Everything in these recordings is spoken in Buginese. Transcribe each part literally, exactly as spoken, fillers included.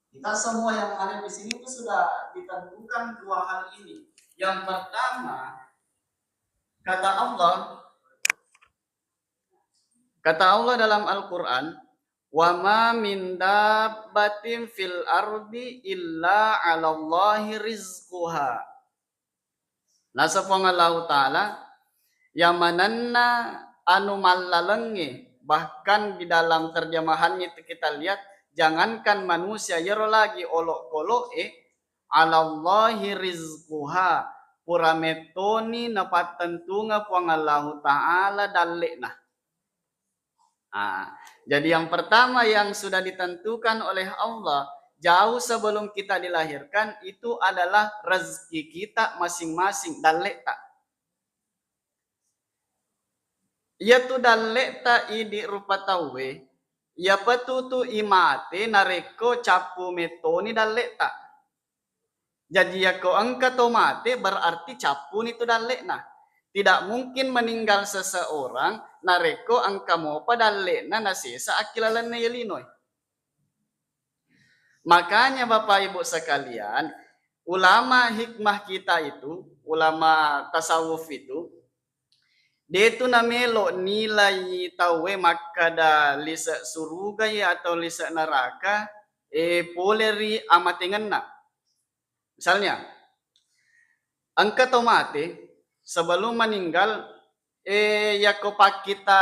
Kita semua yang ada di sini itu sudah ditentukan dua hal ini. Yang pertama, kata Allah, kata Allah dalam Al-Quran, "Wa ma min dabbatin fil ardi illa 'alallahi rizquha." Naseng Puang Allahu Ta'ala, yamanenna anu mallalengnge, bahkan di dalam terjemahannya itu kita lihat, jangankan manusia, yero lagi olokolo'e, 'alallahi rizquha, pura mettoni napattentungeng Puang Allahu Ta'ala dalle'na. Ah, jadi yang pertama yang sudah ditentukan oleh Allah jauh sebelum kita dilahirkan itu adalah rezeki kita masing-masing, dalle'ta. Iyatu dalle'ta idi rupa tauwe, iyapatu tu imate narekko cappu mettoni dalle'ta. Jaji, yakko engka to mate, berarti cappuni tu dalle'na. Tidak mungkin meninggal seseorang narekko engka mopa dalle'na nasesa akkilalenna ye linoe. Makanya, Bapak Ibu sekalian, ulama hikmah kita itu, ulama tasawuf itu, detu namelo nilai tauwe makkeda lise surugai atau lise neraka, eh, pole ri amatengenna. Misalnya, engka to mate, sebelum meninggal, eh, yakko pakkita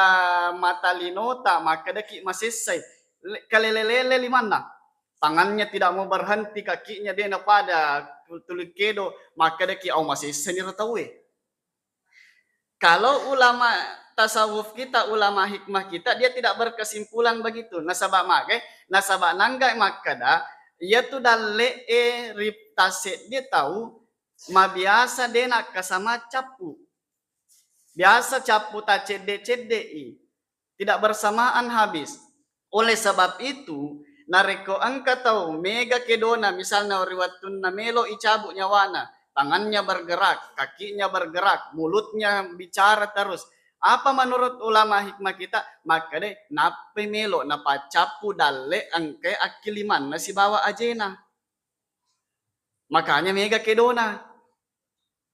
mata linota, makkedaki masessai, le-, kalele-lele limanna. Tangannya tidak mau berhenti, kakinya de napada, tu-, tuli kedo, makkedaki, "Au masessani ro tauwe." Kalau ulama tasawuf kita, ulama hikmah kita, dia tidak berkesimpulan begitu. Nasaba magai, nasaba nangga makkeda, iyatu dalle'e ri tasseddi tau mabiasa de nakkasama cappu. Biasa cappu tacedde-cedde'i. Tidak bersamaan habis. Oleh sebab itu, narekko engka tau mega kedona, misalna ri wettunna melo icabu nyawana, tangannya bergerak, kakinya bergerak, mulutnya bicara terus. Apa menurut ulama hikmah kita? Makkedai, nappai melo napaccappu dalle engkai akkilimanna sibawa ajena. Makanya mega kedona.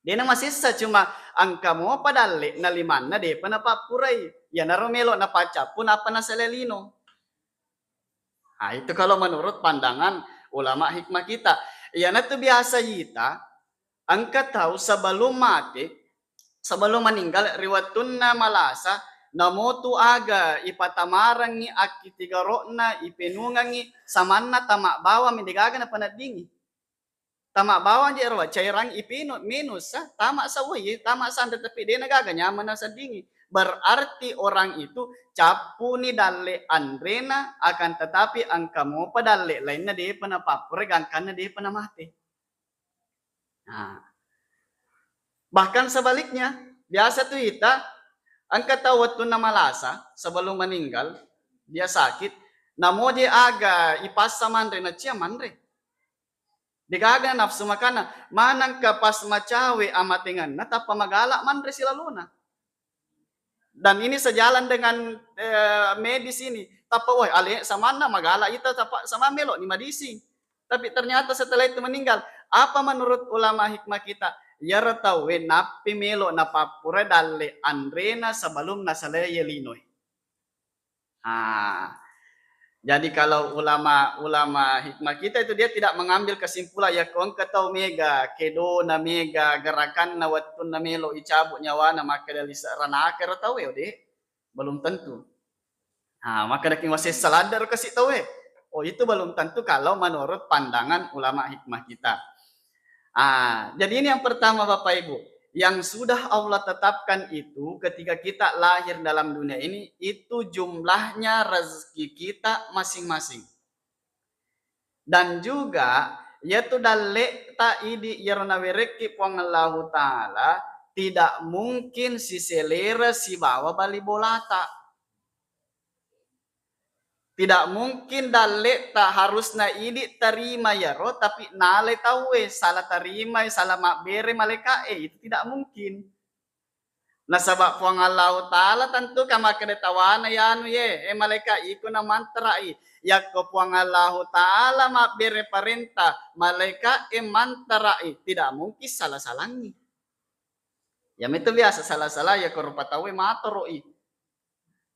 Dena masessa, cuma engka mopa dalle'na limanna depa napappurai. Iyanaro melo napaccappu nappa nasalai lino. Nah, itu kalau menurut pandangan ulama hikmah kita. Iyanatu biasa yita, engka tau sebelum mate, sebelum meninggal, ri wettunna malasa, namotu aga ipatamarengngi akkitigaro'na, ipenungengngi, samanna tama bawang mi degaga napaneddingi. Tama bawang je ro, cairan ipinu-, minus sa, tama sa, woi, tama sanre, tapi de nagaga nyaman naseddingi. Berarti orang itu cappuni dalle anrena, akan tetapi engka mopa dalle lainna depa napappure, gangkanna depa namate. Nah. Bahkan sebaliknya, biasa tu ita, engka tau wettunna malasa, sebelum meninggal, dia sakit, namoje aga ipassa manre, nacia manre. Degaga nafsu makanna, manengka pas macawe amatengenna tappa magala manre silalona. Dan ini sejalan dengan, eh, medis ini. Tappa, wah, ale samanna magala ita, tappa sama melo ni madising. Tapi ternyata setelah itu meninggal. Apa menurut ulama hikmah kita? Iyaro tauwe nappi melo napappura dalle anrena sebelum nasalai ye linoe. Ah, jadi kalau ulama, ulama hikmah kita itu dia tidak mengambil kesimpulan, ya, ko engka tau mega kedona, mega gerakanna, wettunna melo icabu nyawana, makkeda lise ranaka ro tauwe, ode, belum tentu. Ah, makkeda ki masessa ladde ro kasi tauwe. Oh, itu belum tentu kalau menurut pandangan ulama hikmah kita. Ah, jadi ini yang pertama, Bapak Ibu, yang sudah Allah tetapkan itu, ketika kita lahir dalam dunia ini, itu jumlahnya rezeki kita masing-masing. Dan juga, yaitu dalle ta idi iyaro nawerekki Puang Allahu Ta'ala, tidak mungkin siselera sibawa bali bolata. Tidak mungkin dalle ta harusna idi tarima yaro, tapi nalai tauwe, salah tarimai, salah mabbere malaika'e, itu tidak mungkin. Nasaba Puang Allahu Ta'ala tentu ka makkeda tawana yanu ye, eh, malaika iko na mantarai. Yakko Puang Allahu Ta'ala mabbere parenta, malaika e mantarai, tidak mungkin salah-salangi. Ya metu biasa salah-salah ya ko rupa tauwe matoro'i.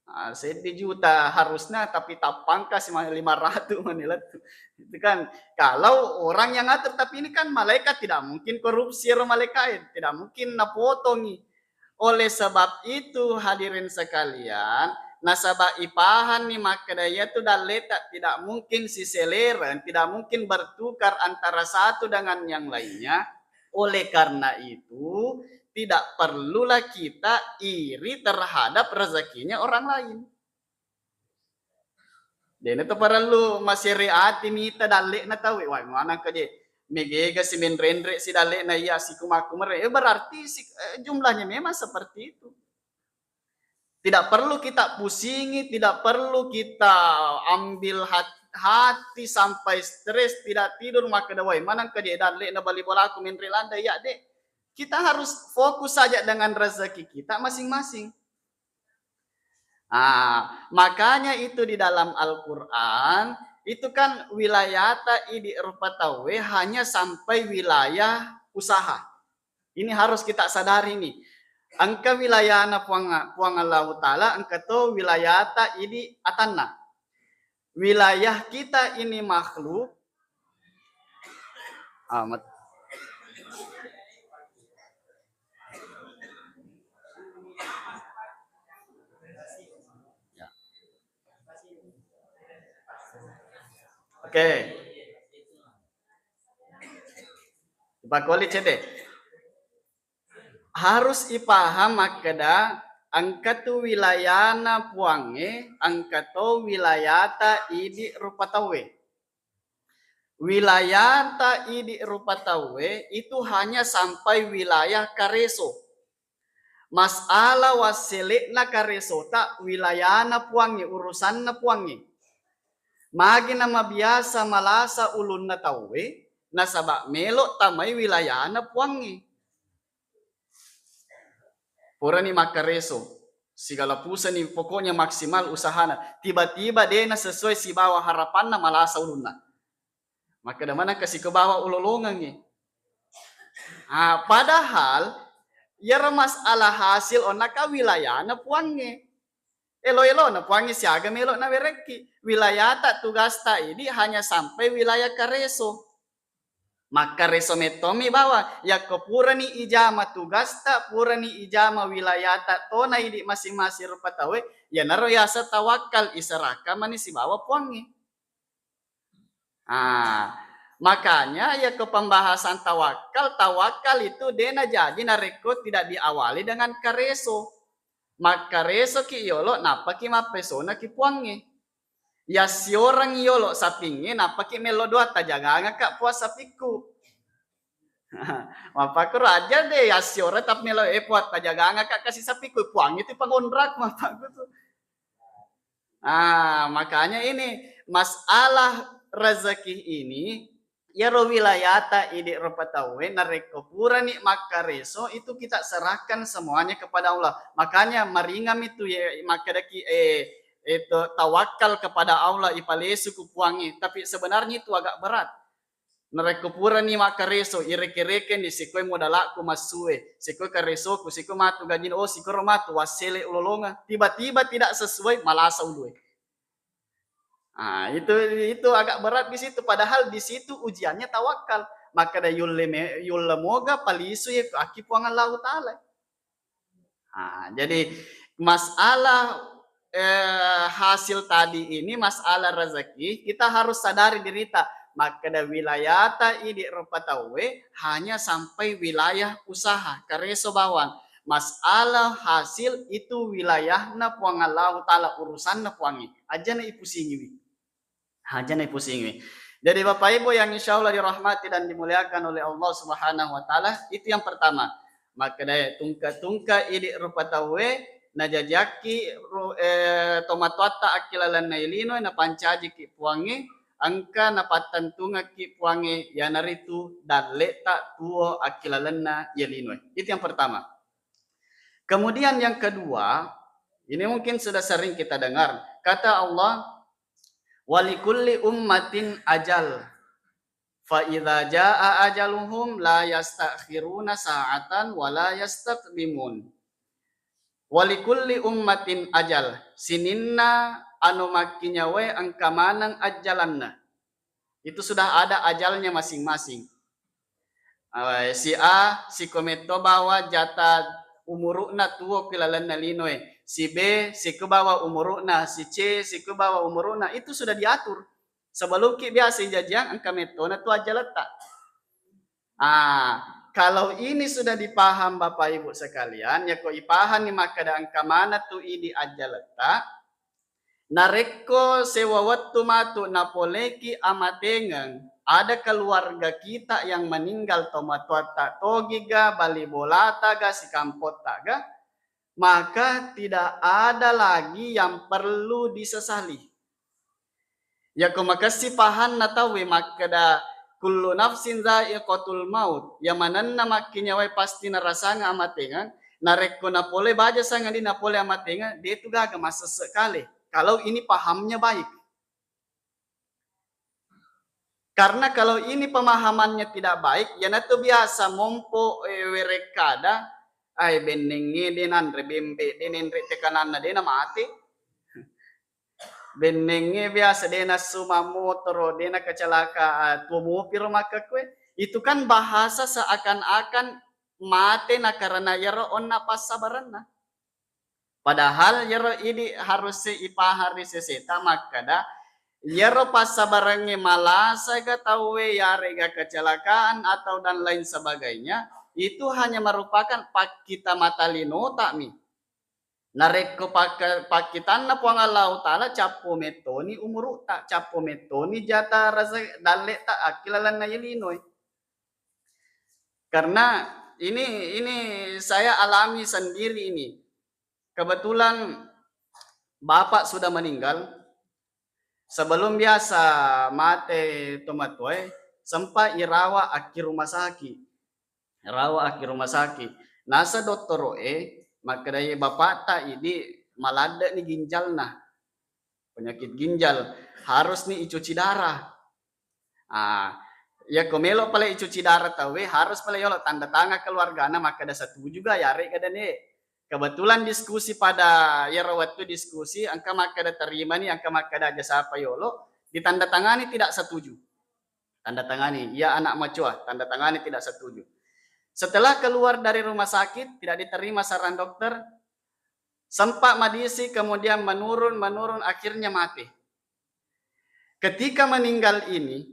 Ah, seddi juta harusnya, tapi tappangka sima-, lima ratus mani lettu. Itu kan kalau orang yang ngatur, tapi ini kan malaikat tidak mungkin korupsi ero malaikat, tidak mungkin napotongi. Oleh sebab itu, hadirin sekalian, nasaba ipahang ni makkeda iyatu dalleta tidak mungkin siseleren, tidak mungkin bertukar antara satu dengan yang lainnya. Oleh karena itu, tidak perlulah kita iri terhadap rezekinya orang lain. Dena to parellu masere ati mita dalle'na tauwe. Wah, maneng ka je. Megega si menrenre si dalle'na iya si kumakku mere. Eh, berarti si, eh, jumlahnya memang seperti itu. Tidak perlu kita pusingi, tidak perlu kita ambil hat-, hati sampai stres, tidak tidur makkeda, wah, maneng ka je dalle'na bali bolaku menre landa iya de. Kita harus fokus saja dengan rezeki kita masing-masing. Ah, makanya itu di dalam Al-Quran, itu kan wilayata idi rupa tauwe hanya sampai wilayah usaha. Ini harus kita sadari nih. Engka wilayana Puang, Puang Allahu Ta'ala, engka to wilayata idi atanna. Wilayah kita ini makhluk, amat. Ya. Oke. Ipakoli cede. Harus ipaham makkeda engka tu wilayana Puangnge, engka to wilayata idi rupa tauwe. Wilayata idi rupa tauwe itu hanya sampai wilayah kareso. Masalah wassele'na karesota wilayana Puangnge, urusanna Puangnge. Magi namabiasa malasa ulunna tauwe, nasaba melo tamai wilayana Puangnge. Purani makkareso, sigala pusani pokoknya maksimal usahana. Tiba-tiba dena sesuai sibawa harapanna, malasa ulunna. Makkeda maneng ka siko bawa ulolongengnge. Ah, padahal iyaro masalah hasil onnaka wilayana Puangnge. Elo-elona Puangnge siaga melo nawerekki. Wilayata tugasta idi hanya sampai wilayah kareso. Makkareso mettomi bawang. Yakko purani ijama tugasta, purani ijama wilayata tona idi masing-masing rupa tauwe, iyanaro yaseng tawakkal, iserakang mani sibawa Puangnge. Ah, makanya yakko pembahasan tawakkal, tawakkal itu de najaji narekko tidak diawali dengan kareso. Makkaresoki yolo, nappaki mappesonaki Puangnge. Yassioreng yolo sapingnge, nappaki mello doa, tajagangaka Puang sapikku. Mappakkuro aja de yassioreng tapi melo, eh, Puang, tajagangaka kasi sapikku, Puang itu pangonrak, mappakku tu. Ah, makanya ini masalah rezeki ini, iyaro wilayata idi rupa tauwe, narekko purani makkareso, itu kita serahkan semuanya kepada Allah. Makanya maringami tu ye, makkedaki, eh, itu tawakal kepada Allah, ipalesu ku Puangnge. Tapi sebenarnya itu agak berat. Narekko purani makkareso, ireke-rekeni sikoi modalakku massue, sikoi karesoku, sikoi matu gajina, oh, sikoro matu wassele ulolonga, tiba-tiba tidak sesuai, malasa ulue. Ah, itu, itu agak berat di situ. Padahal di situ ujiannya tawakal. Makkeda yulle me-, yulle moga palisu ye aki Puang Allahu Ta'ala. Ah, jadi masalah, eh, hasil tadi ini, masalah rezeki, kita harus sadari dirita. Makkeda wilayata idi rupa tauwe hanya sampai wilayah usaha, kareso bawang. Masalah hasil itu wilayahna Puang Allahu Ta'ala, urusanna Puangnge. Ajana ipusingiwi. Ajana ipusingiwi. Jadi Bapak Ibu yang insya Allah dirahmati dan dimuliakan oleh Allah Subhanahu wa Ta'ala, itu yang pertama. Makkedae tungke-tungke idi rupa tauwe, najajiakki ru-, eh, tomatoatta akkilalenna ilinoe, napancajiki Puangnge, engka napattentungekki Puangnge, iyanaritu dalle'ta tuo akkilalenna iye linoe. Itu yang pertama. Kemudian yang kedua, ini mungkin sudah sering kita dengar. Kata Allah, "Walikulli ummatin ajal. Fa idza jaa ajaluhum la yastakhiruna sa'atan wa la yastaqdimun." Walikulli ummatin ajal. Sininna anu makkinyawae engka maneng ajjalanna. Itu sudah ada ajalnya masing-masing. Eh, si A, siko metto bawa jata umuru'na tuo ki lalenna linoe. Si B, siko bawa umuru'na, si C, siko bawa umuru'na. Itu sudah diatur. Sebelumki biasa ijajiang engka mettona tu ajaletta. Ah, kalau ini sudah dipaham Bapak Ibu sekalian, yako ipahami makkeda engka mana tu idi ajaletta, narekko sewa wettu matu napoleki amatengeng, ada keluarga kita yang meninggal, tomatoatta togiga, bali bolata ga, sikampotta ga, maka tidak ada lagi yang perlu disesali. Yako makessi pahanna tauwe makkeda, "Kullu nafsin dzaiqatul maut," iya manenna makkinyawae pasti narasangeng amatengeng, narekko napole baja sangadi napole amatengeng, detu gaga massesse kale. Kalau ini pahamnya baik. Karena kalau ini pemahamannya tidak baik, iyanatu biasa mompo, eh, werekkada, "Ai, bennengnge de nanre bembe, de nenre tekananna, de namate." Bennengnge biasa de nassu mammotoro, de nakacalaka, ah, tuo mopiro makkekkue. Itu kan bahasa seakan-akan mate na karena iyaro onna passabarenna. Padahal iyaro idi harus ipahang ri seseta makkeda, iyaro passabarengnge malasaga tauwe, yarega kecelakaan atau dan lain sebagainya, itu hanya merupakan pakkita mata linota mi. Narekko pakka-, pakkitanna Puang Allahu Ta'ala, cappo mettoni umuru'ta, cappo mettoni jata rese-, dalle'ta akkilalenna yelinoe. Karena ini, ini saya alami sendiri ini. Kebetulan bapak sudah meninggal. Sebelum biasa mate tomatoae, sempat irawa akki rumah sakit. Irawa akki rumah sakit. Nasa dottoro'e, makkedai bapakta idi maladde'ni ginjalna. Penyakit ginjal, harusni icuci darah. Ah, iyako melo pale icuci darah tauwe, harus pale yolo tanda tangan keluargana makkeda setuju ga, yare'ga dene. Kebetulan diskusi pada iyaro wettu diskusi, engka makkeda terimani, engka makkeda aja sapa yolo, ditandatangani tidak setuju. Tanda tangani, iya anak macoa, tanda tangani tidak setuju. Setelah keluar dari rumah sakit, tidak diterima saran dokter, sempat madisi, kemudian menurun, menurun, akhirnya mati. Ketika meninggal ini,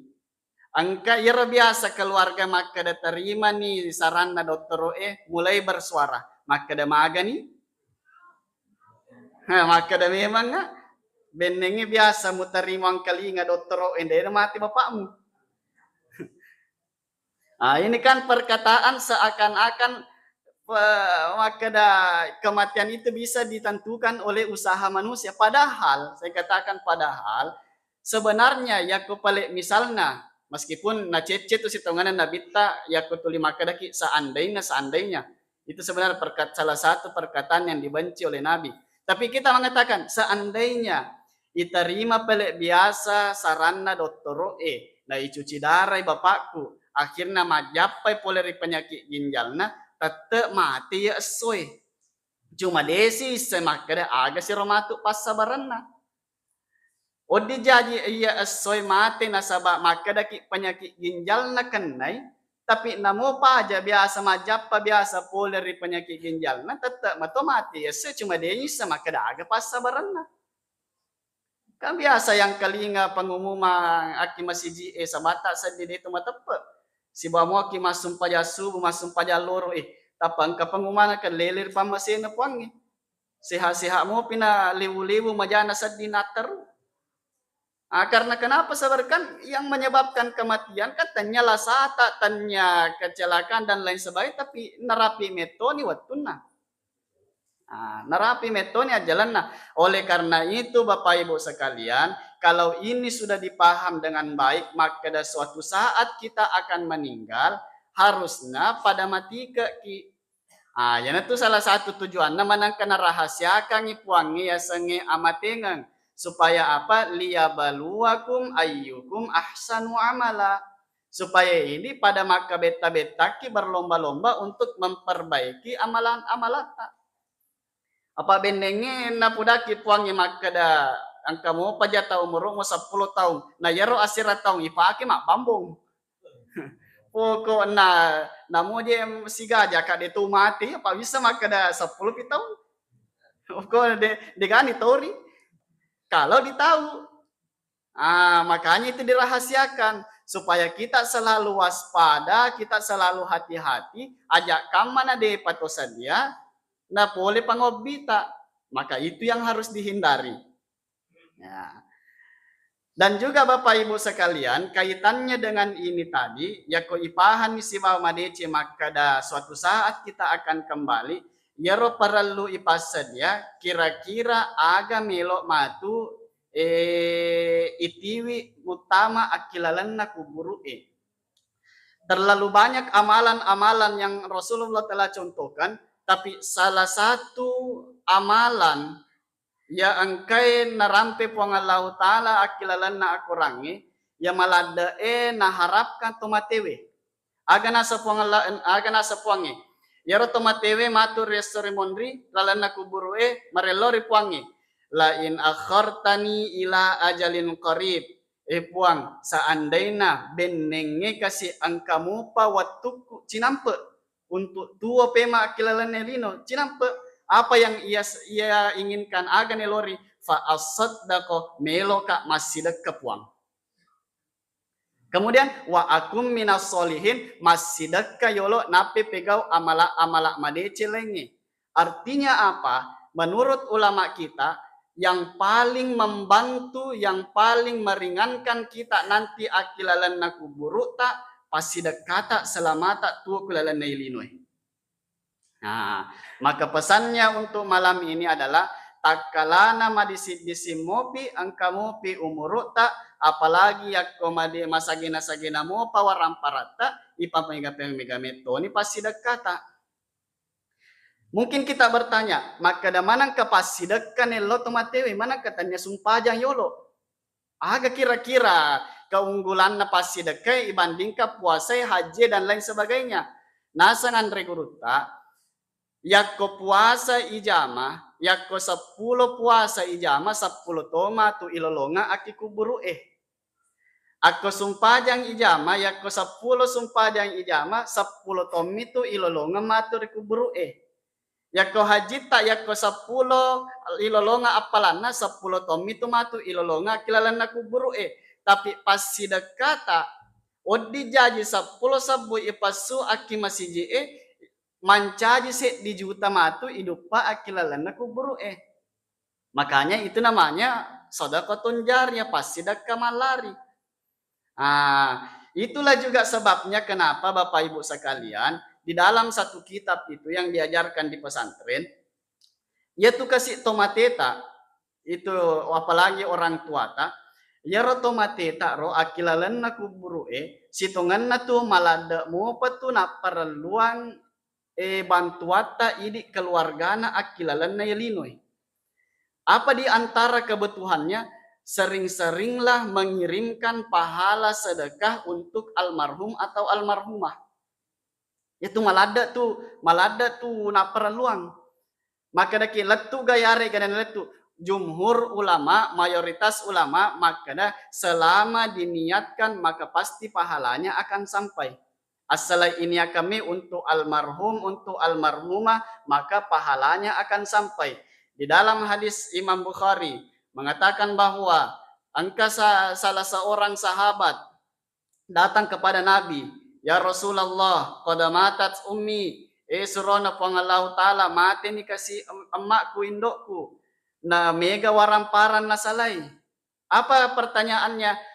engka iyaro biasa keluarga makkeda terimani saranna dottoro'e, mulai bersuara, makkeda magani? Heh, makkeda memang, ah, bennengnge biasa muterima engkalinga dottoro'e, de namati bapakmu. Ah, ini kan perkataan seakan-akan, eh, makkeda kematian itu bisa ditentukan oleh usaha manusia. Padahal, saya katakan padahal, sebenarnya yakko pale misalna, meskipun nacecce tu sitongenna nabitta, yakko tuli makkedaki seandainya, seandainya. Itu sebenarnya perkat-, salah satu perkataan yang dibenci oleh Nabi. Tapi kita mengatakan, seandainya iterima pale biasa saranna dottoro'e, na icuci darai bapakku, akhirna majjappai pole ri penyakit ginjalna, tette mate iya essoe. Cuma desi isse makkeda aga siro matu passabarenna. Oddi jaji iya essoe mate nasaba makkedaki penyakit ginjalna kennai, tapi namo paja biasa majjappa biasa pole ri penyakit ginjalna, tette mato mate esse, cuma de isse makkeda aga passabarenna. Kan biasa yang kalinga pengumuman akki masiji e, sabata seddi de tu mateppe. Sibawa moki massumpajang subuh, massumpajang loro, eh, tappa engka pengumuman kan lele ri pammasena puangnge. Sehat-sehat mopi na lewu-lewu majana sedding natteru. Ah, karena kenapa? Sabar kan yang menyebabkan kematian kan tanya lasata, tanya kecelakaan dan lain sebagainya, tapi narapi mettoni wettunna. Ah, narapi mettoni ajjalanna. Oleh karena itu, Bapak Ibu sekalian, kalau ini sudah dipaham dengan baik, maka pada suatu saat kita akan meninggal, harusnya pada matike ki. Ah, iyanatu salah satu tujuanna manengka narahasiakangngi Puangnge yasengnge amatengeng. Supaya apa? Liyabaluwakum ayyukum ahsanu amala. Supaya ini pada makkabetta-bettakki berlomba-lomba untuk memperbaiki amalan-amalatta. Apa bennengnge napudakki Puangnge makkeda, engka mopa jata umuru'mu seppulo taung, na iyaro asera taung ipake mabbambong. Pokokna, namo je sigaja ka de tu mati, apa bisa makkeda seppulo pi taung? Pokokna de, degani tori. Kalau ditau. Ah, makanya itu dirahasiakan supaya kita selalu waspada, kita selalu hati-hati, aja kamma na de pato sedia, na pole pangobbita. Maka itu yang harus dihindari. Ya. Dan juga Bapak Ibu sekalian, kaitannya dengan ini tadi, yako ipahami sibawa madeceng makkeda suatu saat kita akan kembali, iyaro parellu ipassedia, kira-kira aga melo matu, eh, itiwi muttama akkilalenna kuburu'e. Terlalu banyak amalan-amalan yang Rasulullah telah contohkan, tapi salah satu amalan ya engkae narampe Puang Allahu Ta'ala akkilalenna akorangnge, ya maladde'e naharapkan to matewe. Aga nasa Puang Allah, aga nasa Puangnge? Iyaro to matewe matu ri esso ri monri lalenna kuburu'e, marello ri Puangnge, "La in akhartani ila ajalin qarib." Eh Puang, seandaina bennengnge kasi engka mupa wettukku cinampe untuk tuo pema akkilalenna lino, cinampe apa yang ia, ia inginkan, aga nelori, fa asaddaqo, meloka massidekka Puang. Kemudian, wa akum minas solihin, massidekka yolo nappe pegau amala-amala madeceng laingnge. Artinya apa? Menurut ulama kita, yang paling membantu, yang paling meringankan kita nanti akkilalenna kuburu'ta, passidekkata selamata tuo ku lalenna linoe. Nah, maka pesannya untuk malam ini adalah takkalana madising-dising mopi, engka mopi umuru'ta, apalagi yakko made-, masagena-sagena mopa waramparatta, ipamega-pamega mettoni passidekkata. Mungkin kita bertanya, makkeda manengka passidekka nello to matewe, manengka tania sumpajang yolo? Aga kira-kira keunggulanna passidekkae ibandingkan puasae, hajjie, dan lain sebagainya? Naseng anre gurutta, yakko puasa ijama, yakko seppulo puasa ijama, seppulo toma tu ilolongeng akki kuburu'e. Akko sumpajang ijama, yakko seppulo sumpajang ijama, seppulo tommi tu ilolongeng matu ri kuburu'e. Yakko hajitta, yakko seppulo ilolongeng appalanna, seppulo tommi tu matu ilolongeng akkilalenna kuburu'e. Tapi passidekkata, wedding jaji seppulo sebbu ipassu akki masiji'e, mancaji seddi juta matu iduppa akkilalenna kuburu'e. Makanya itu namanya sedekatun jariyah, passidekka mallari. Ah, itulah juga sebabnya kenapa Bapak Ibu sekalian, di dalam satu kitab itu yang diajarkan di pesantren, yaitu kasi tomateta, itu apalagi orang tuata, iyaro tomateta ro akkilalenna kuburu'e, sitongenna tu maladde mopa tu napparelluang eh, bantuatta idi keluargana akkilalenna yalinoe. Apa di antara kebutuhannya, sering-seringlah mengirimkan pahala sedekah untuk almarhum atau almarhumah. Itu maladde tu, maladde tu napparelluang. Makkedaki lettu ga yarega na lettu. Jumhur ulama, mayoritas ulama makkeda selama diniatkan maka pasti pahalanya akan sampai. Assalai iniakami untuk almarhum, untuk almarhumah, maka pahalanya akan sampai. Di dalam hadis Imam Bukhari mengatakan bahwa engka sa-, salah seorang sahabat datang kepada Nabi, "Ya Rasulullah, qad matat ummi." Eh, surona Puang Allahu Ta'ala, mateni kasi em-, emmakku, indokku. Na mega waramparang nasalai. Apa pertanyaannya?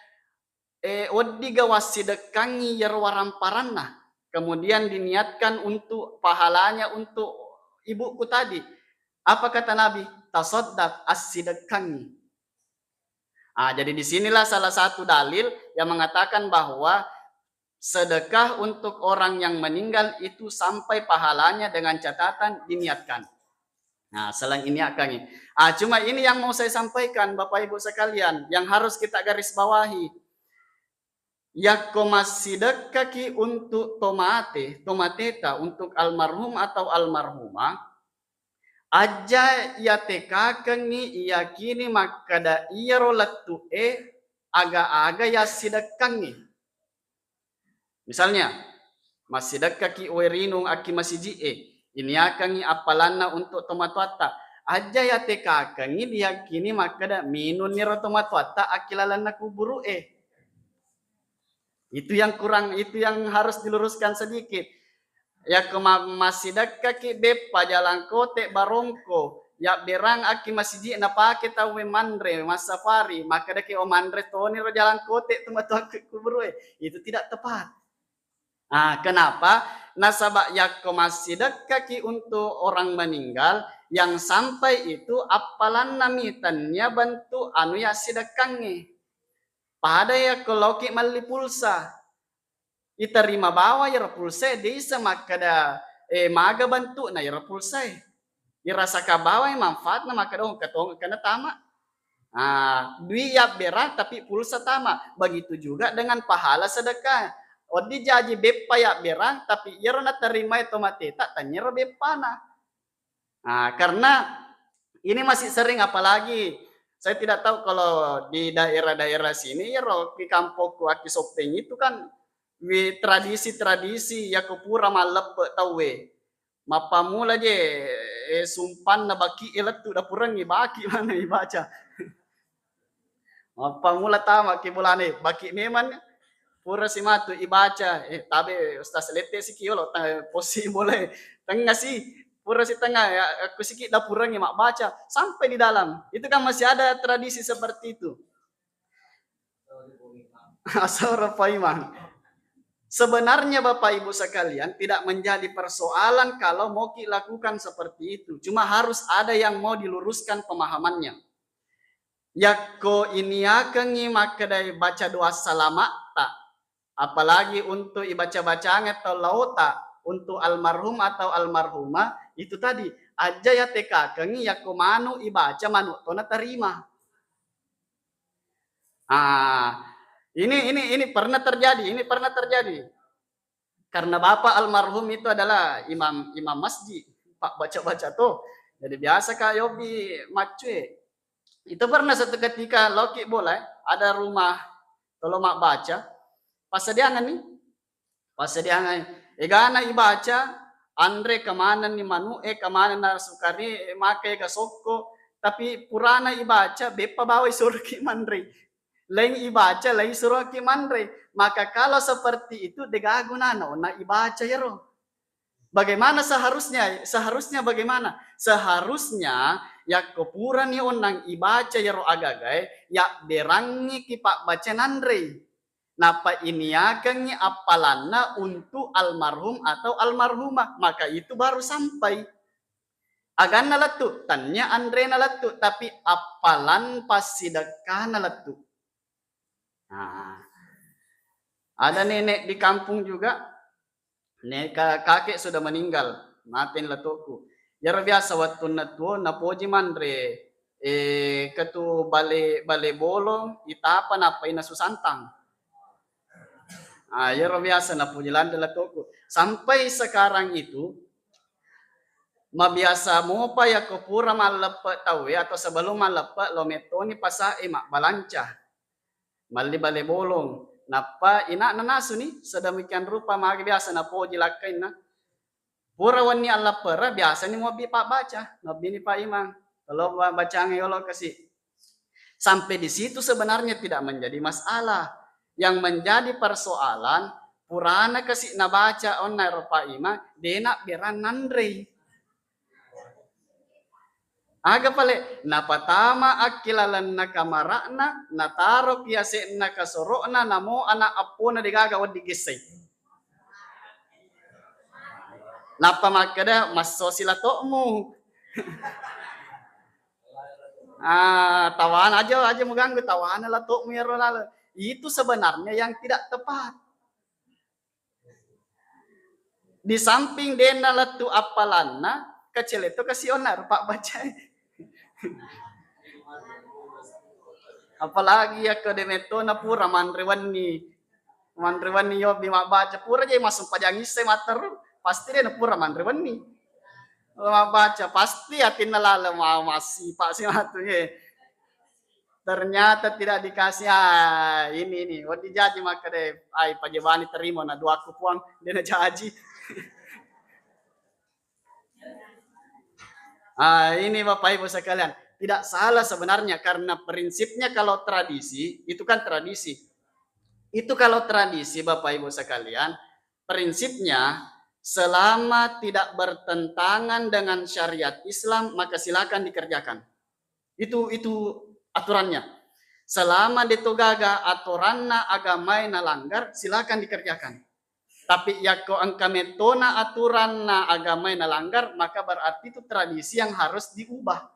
Eh, weddiga wassidekkangngi iyaro waramparanna, kemudian diniatkan untuk pahalanya untuk ibuku tadi. Apa kata Nabi? Tasaddaq, assidekkangngi. Ah, jadi di sinilah salah satu dalil yang mengatakan bahwa sedekah untuk orang yang meninggal itu sampai pahalanya dengan catatan diniatkan. Nah, selain ini akan ini. Ah, cuma ini yang mau saya sampaikan, Bapak Ibu sekalian, yang harus kita garis bawahi. Yakko massidekkaki untuk tomate, tomateta, untuk almarhum atau almarhumah, aja yatekakengngi iyakini makkeda iyaro lettu'e aga-aga yassidekkangngi. Misalnya, massidekkaki uwai rinung akki masiji'e, iniakengngi appalanna untuk tomatoatta. Aja yatekakengngi diyakini makkeda minunniro tomatoatta akki lalenna kuburu'e. Itu yang kurang, itu yang harus diluruskan sedikit. Yakko ma-, massidekkaki beppa, jalangkote, barongko, yabberang akki masiji napake tauwe manre, massafari, makkedaki, "Oh, manre toniro jalangkote tu matu akki kuburu'e." Itu tidak tepat. Ah, kenapa? Nasaba yakko massidekkaki untuk orang meninggal, yang sampai itu appalanna mi tennia bentuk anu yassidekkangnge. Pada yakko loki melli pulsa, iterima bawa iyaro pulsa, de isseng makkeda, eh, maga bentukna iyaro pulsa. Irasaka bawai manfaatna makkeda, oh, engka tongeng kena tama. Ah, dui yabberang tapi pulsa tama. Begitu juga dengan pahala sedekah. Oddi jaji beppa yabberang, tapi iyaro naterimai tomateta, tanyero beppana. Nah, karena ini masih sering, apalagi saya tidak tahu kalau di daerah-daerah sini, ya, ro, di kampungku, Aki Soppeng itu kan, wi, tradisi-tradisi, ya, ko pura malleppe tauwe. Mappamula je, eh, sumpanna baki e lettu dapurengngi, baki mana ibaca. Mappamula tama ki bolana, baki memang pura si matu ibaca, eh, tabe Ustaz, lette siki yolo, ta-, posi mulai tengah si, pura si tengah, ya, aku siki dapurengngi mabbaca sampai di dalam. Itu kan masih ada tradisi seperti itu. Asal Pak Imam. Sebenarnya Bapak Ibu sekalian tidak menjadi persoalan kalau mau ki lakukan seperti itu. Cuma harus ada yang mau diluruskan pemahamannya. Yakko iniakengngi makkedai baca doa salama'ta, apalagi untuk ibaca-bacangeng tau laota, untuk almarhum atau almarhumah, itu tadi, aja yatekakengngi yakko manu ibaca, manu to natarima. Ah, ini, ini, ini pernah terjadi, ini pernah terjadi. Karena bapak almarhum itu adalah imam, imam masjid, pak baca-baca tuh. Jadi biasa Kak Yobi macue. Itu pernah satu ketika loki bola, eh, ada rumah tolo mabbaca, passediangenni, passediangenni, egana ibaca, anre kemanenni manu'e, kemanenna sukari, eh, maka ega sokko, tapi purana ibaca, beppa bawai suruki manre. Laing ibaca, laing suruki manre. Maka kalau seperti itu, dega gunana onna ibaca yero. Bagaimana seharusnya? Seharusnya bagaimana? Seharusnya yakko purani onnang ibaca yero agagae, yabberangngi ki pabbaca nanrei. Nappa iniakengngi appalanna untuk almarhum atau almarhumah, maka itu baru sampai. Aganna lettu, tennia anrena lettu, tapi appalan passidekkana lettu. Nah, ada nenek di kampung juga, ne-, ka-, kakek sudah meninggal, mate latoku. Iyaro biasa wettunna tuo napoji manre, eh, ketu bale, bale bolong, itapa nappa inasu santang. Ah, iyaro biasa napoji lanre latoku. Sampai sekarang itu, mabiasa mopa yakko pura malleppe tauwe atau sebelum malleppe, lo mettoni pasa'e mabbalanca. Malli bale bolong. Nappa ina'na nasuni, sedemikian rupa magi biasa napoji lakkainna. Pura wenni allappere, biasani muabbi pabbaca, muabbini Pak Imang. Kalau ba-, bacangnge yolo kasi. Sampai di situ sebenarnya tidak menjadi masalah. Yang menjadi persoalan, purana kasi nabaca onna ero Pak Imang, dena berang nanrei. Aga pale, napatama akkilalenna kamara'na, nataroki yase'na kasoro'na, namo ana' appona degaga wedding gessai. Nappa makkeda, "Massosi lato'mu." Ah, tawana aja, aja muganggu, tawana lato'mu iyaro laleng. Itu sebenarnya yang tidak tepat. Di samping de'na lettu appalanna, kecele to kasi onna rupa bacae. Apalagi yakko de metto na pura manre wenni. Manre wenni yobbi mabbaca, pura je massempajang isse matteru, pasti de na pura manre wenni. Mabbaca, pasti atinna laleng ma-, massi, pasi matu ye. Ternyata tidak dikasih, ah, ini, ini. Wedding jaji makkeda, ai, pajebani terima na doaku, Puang, de na jaji. Ah, ini Bapak Ibu sekalian, tidak salah sebenarnya karena prinsipnya kalau tradisi, itu kan tradisi. Itu kalau tradisi Bapak Ibu sekalian, prinsipnya selama tidak bertentangan dengan syariat Islam, maka silakan dikerjakan. Itu, itu aturannya. Selama de to gaga aturanna agamae nalanggar, silakan dikerjakan. Tapi yakko engka mettona aturanna agamae nalanggar, maka berarti itu tradisi yang harus diubah.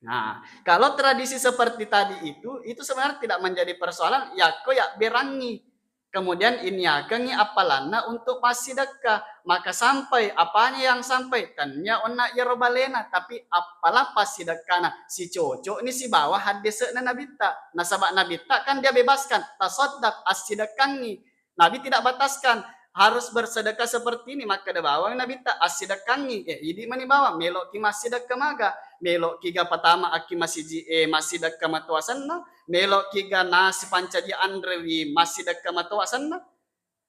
Nah, kalau tradisi seperti tadi itu, itu sebenarnya tidak menjadi persoalan yakko yabberangngi. Kemudian iniakengngi appalanna untuk massidekka. Maka sampai, apanya yang sampai? Tennia onna iyaro balena, tapi appalang passidekkana sicocokni sibawa haddese'na Nabitta. Nasaba Nabitta kan dia bebaskan, tasaddaq, assidekkangngi. Nabi tidak bataskan harus bersedekah seperti ini, makkeda bawang Nabitta, assidekkangngi, eh, idi mani bawang, meloki massidekka maga, meloki ga patama akki masiji, eh, massidekka matoasenna, meloki ga nasi pancaji anrewi massidekka matoasenna.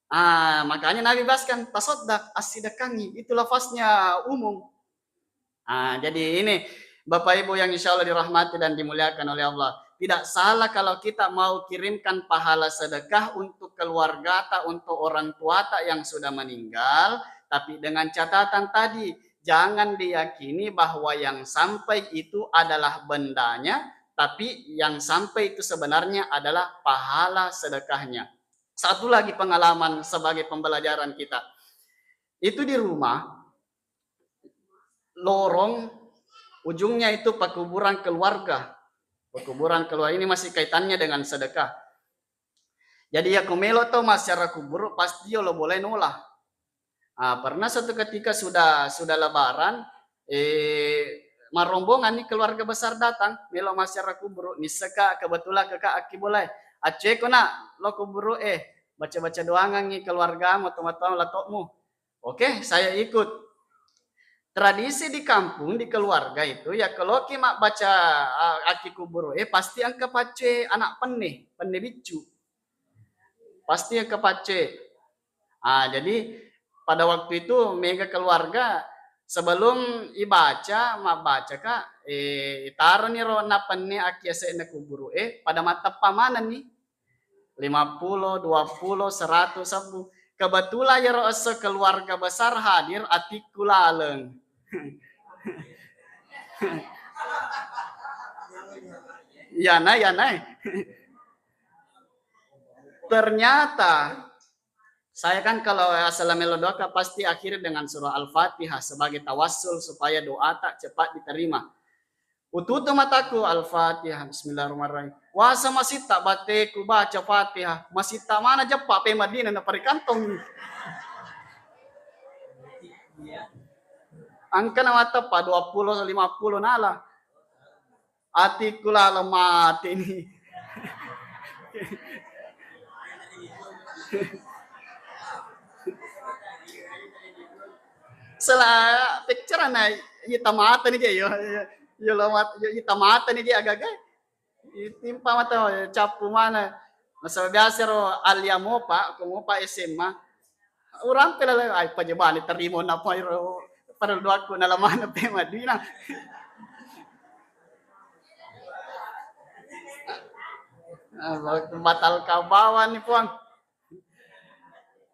Ah, makanya Nabi baskan, tasaddaq, assidekkangngi, itu lafaznya umum. Ah, jadi ini, Bapak Ibu yang insya Allah dirahmati dan dimuliakan oleh Allah, tidak salah kalau kita mau kirimkan pahala sedekah untuk keluargata, untuk orang tuata yang sudah meninggal, tapi dengan catatan tadi, jangan diyakini bahwa yang sampai itu adalah bendanya, tapi yang sampai itu sebenarnya adalah pahala sedekahnya. Satu lagi pengalaman sebagai pembelajaran kita. Itu di rumah, lorong ujungnya itu pekuburan keluarga. Pekuburan keluarga ini masih kaitannya dengan sedekah. Jadi, yakko melo tau massiara kuburu, pasti yolo bolai nola. Ah, pernah satu ketika sudah, sudah lebaran, eh, marombongan nih keluarga besar datang, melo massiara kuburu, nisseka kebetulan keka akki bolai. Accueko nak, lo kuburu eh, baca-baca doangangngi keluargamu, tomatoa latomu. Oke, saya ikut. Tradisi di kampung, di keluarga itu, ya, kalau ki mabbaca, a-, akki kuburu, eh, pasti engka pacce anak penne, penne biccu. Pasti engka pacce. Ah, jadi pada waktu itu mega keluarga sebelum ibaca, mabbaca ka, eh, itaroni ro na penne akki ase'na kuburu, eh, pada mateppa manenni. Lima puluh, dua puluh, seratus, sebbu. Kebetulan iyaro esso keluarga besar hadir, atikku laleng. Iyana, iyana. Ternyata, saya kan kalau asal melo doa, pasti akhiri dengan surah Al-Fatihah sebagai tawassul supaya doata cepat diterima. Ututu mataku, Al-Fatihah, Bismillahirrahmanirrahim. Wasa masitta bateku baca Fatihah, masitta mana jeppa pe madina na parikantong. Angka na mateppa dua puluh, lima puluh nala. Atiku lalo mati ni. Sela picture na ita mata ni je yo. Yo lo mat-, yo ita mata ni je agaga. Itimpa mata cappu mana. Nasaba biasa ro alia mopa, ko mopa S M A. Urampe laleng, ai pajebani terima napa iro pada doaku nalamana pe maduina. Batal kabawan ni Puang.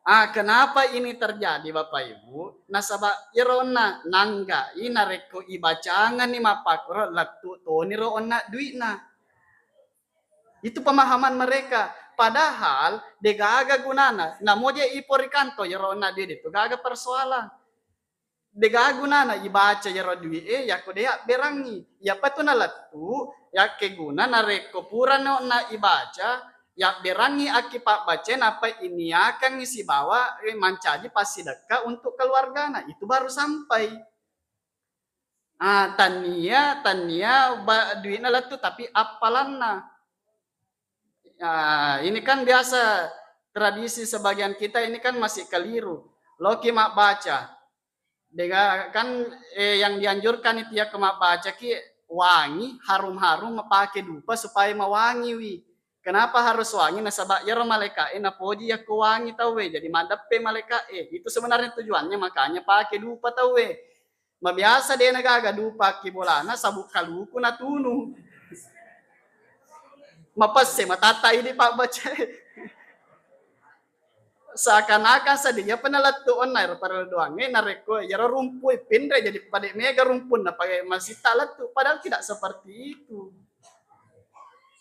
Ah, kenapa ini terjadi, Bapak Ibu? Nasaba ironna nanggai narekko ibacangenni mappakkoro, lettu toniro onna dui'na. Itu pemahaman mereka. Padahal degaga gunana, namoja ipo ri kanto, iyaro onna dui de tu gaga persoalan. Degaga gunana ibaca iyaro dui e, yakko de abberangngi. Iyapa tu nalettu, yakkeguna narekko purano onna ibaca, Yabberangngi akki pabbacae, nappa iniakangngi sibawa, eh, mancaji passidekka untuk keluargana, itu baru sampai. Ah, tania, tania ba-, duitna lettu, tapi appalanna. Ah, ini kan biasa tradisi sebagian kita ini kan masih keliru. Loki mabbaca. Dega-, kan, eh, yang dianjurkan itu ya ke mabbacaki wangi, harum-harum, mapake dupa supaya mawangiwi. Kenapa harus wangi? Nasaba iyaro malaika'e napoji yakko wangi tauwe, jadi maddeppe malaika'e. Itu sebenarnya tujuannya, makanya pake dupa tauwe. Mabiasa de nagaga dupa ki bolana, sabuk kaluku natunu. Mapesse matatta idi pabbacae. Seakan-akan sedia pernah lettu onna ero pada doangnge, narekko iyaro rumpui pinre jadi pada mega rumpun na pakai masita lettu, padahal tidak seperti itu.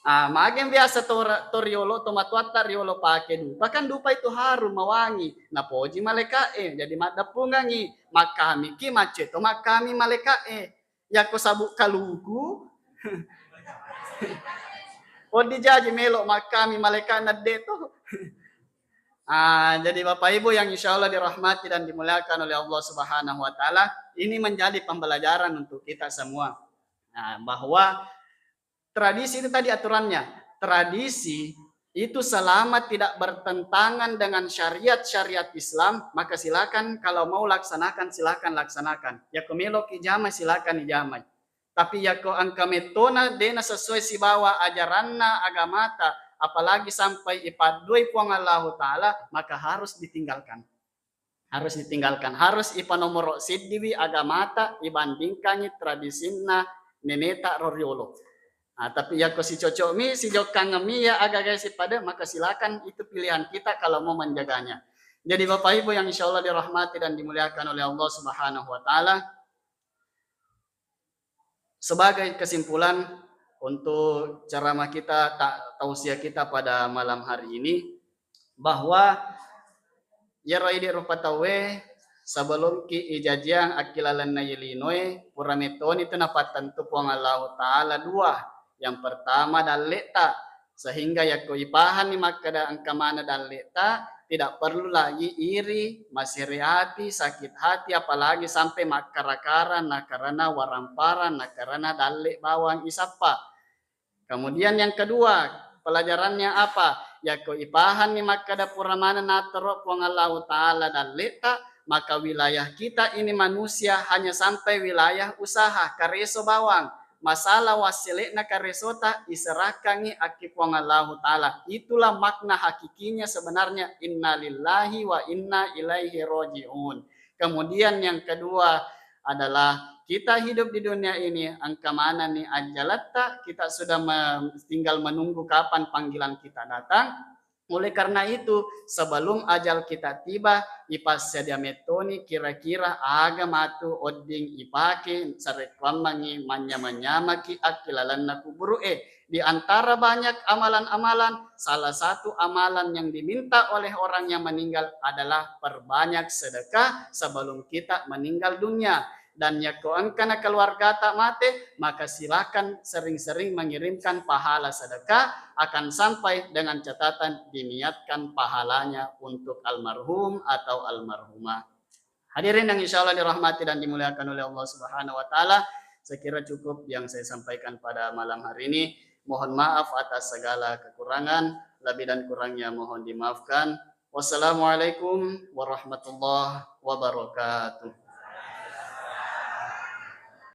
Ah, mageng biasa to, to riolo, to matuatta riolo pake dupa, kan dupa itu harum, mawangi, napoji malaika'e, jadi maddeppungangi, makkamiki macce to makkami malaika'e. Yakko sabuk kaluku, oddi jaji melo makkami malaika'na de to. Ah, jadi Bapak Ibu yang insya Allah dirahmati dan dimuliakan oleh Allah Subhanahu wa Ta'ala, ini menjadi pembelajaran untuk kita semua. Nah, bahwa tradisi itu tadi aturannya. Tradisi itu selama tidak bertentangan dengan syariat-syariat Islam, maka silakan, kalau mau laksanakan, silakan laksanakan. Yakko meloki jamai, silakan ijamai. Tapi yakko engka mettona dena sesuai sibawa ajaranna agamata, apalagi sampai ipaddoi Puang Allahu Ta'ala, maka harus ditinggalkan. Harus ditinggalkan. Harus ipanomoro siddiwi agamata ibandingkangi tradisinna neneta ro riolo. Nah, tapi yakko sicocokmi, sijokkangmi ya agaga sipada, maka silakan, itu pilihan kita kalau mau menjaganya. Jadi Bapak Ibu yang insya Allah dirahmati dan dimuliakan oleh Allah Subhanahu wa Ta'ala, sebagai kesimpulan untuk ceramah kita, ta-, tausiah kita pada malam hari ini, bahwa iyaro idi rupa tauwe sebelumki ijajiang akkilalenna ye linoe, pura metoni tu napattentu Puang Allahu Ta'ala dua. Yang pertama, dalle'ta. Sehingga yakko ipahanni makkeda engka maneng dalle'ta, tidak perlu lagi iri, masere ati, sakit hati, apalagi sampai makkara-kara nakarena warampara, nakarena dalle bawang isappa. Kemudian yang kedua, pelajarannya apa? Yakko ipahanni makkeda pura maneng natoro Puang Allahu Ta'ala dalle'ta, maka wilayah kita ini manusia hanya sampai wilayah usaha, kareso bawang. Masalah wassele'na karesota iserahkangngi akki Puang Allahu Ta'ala. Itulah makna hakikinya sebenarnya, innalillahi wa inna ilaihi roji'un. Kemudian yang kedua adalah kita hidup di dunia ini, engka manenni ajjalatta, kita sudah me-, tinggal menunggu kapan panggilan kita datang. Oleh karena itu, sebelum ajal kita tiba, ipassedia mettoni kira-kira aga matu odding ipake sarekkuammengngi manynyama-nyamaki akkilalenna kuburu'e. Di antara banyak amalan-amalan, salah satu amalan yang diminta oleh orang yang meninggal adalah perbanyak sedekah sebelum kita meninggal dunia. Dan yakko engkana keluargata mate, maka silakan sering-sering mengirimkan pahala sedekah, akan sampai dengan catatan diniatkan pahalanya untuk almarhum atau almarhumah. Hadirin yang insya Allah dirahmati dan dimuliakan oleh Allah Subhanahu wa Ta'ala, saya kira cukup yang saya sampaikan pada malam hari ini. Mohon maaf atas segala kekurangan, lebih dan kurangnya mohon dimaafkan. Wassalamualaikum warahmatullahi wabarakatuh.